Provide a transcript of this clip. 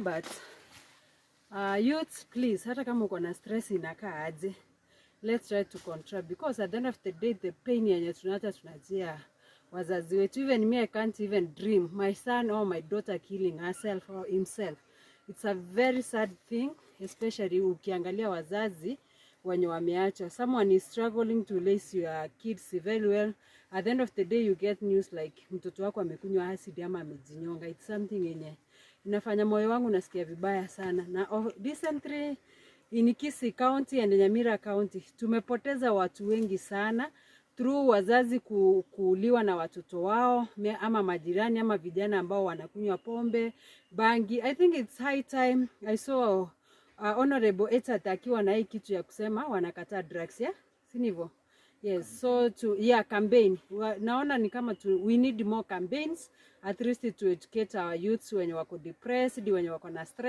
But youths, please, hata kama uko na stress inakaa aje, let's try to control, because at the end of the day, the pain yenye tunaacha tunajia wazazi wetu, even me, I can't even dream my son or my daughter killing herself or himself. It's a very sad thing, especially ukiangalia wazazi wenye wameacha. Someone is struggling to raise your kids very well. At the end of the day, you get news like mtoto wako amekunywa acid ama amejinyonga. It's something yenye inafanya moyo wangu nasikia vibaya sana. Na oh, recently in Kisii County and Nyamira County tumepoteza watu wengi sana through wazazi kuuliwa na watoto wao ama majirani ama vijana ambao wanakunywa pombe, bangi. I think it's high time. I saw Honorable Echat akiwa na hii kitu ya kusema wanakataa drugs, yeah? Si ndivyo? Yes, so to, yeah, campaign. Naona ni kama we need more campaigns, at least to educate our youths wenye wako depressed, wenye wako na stress.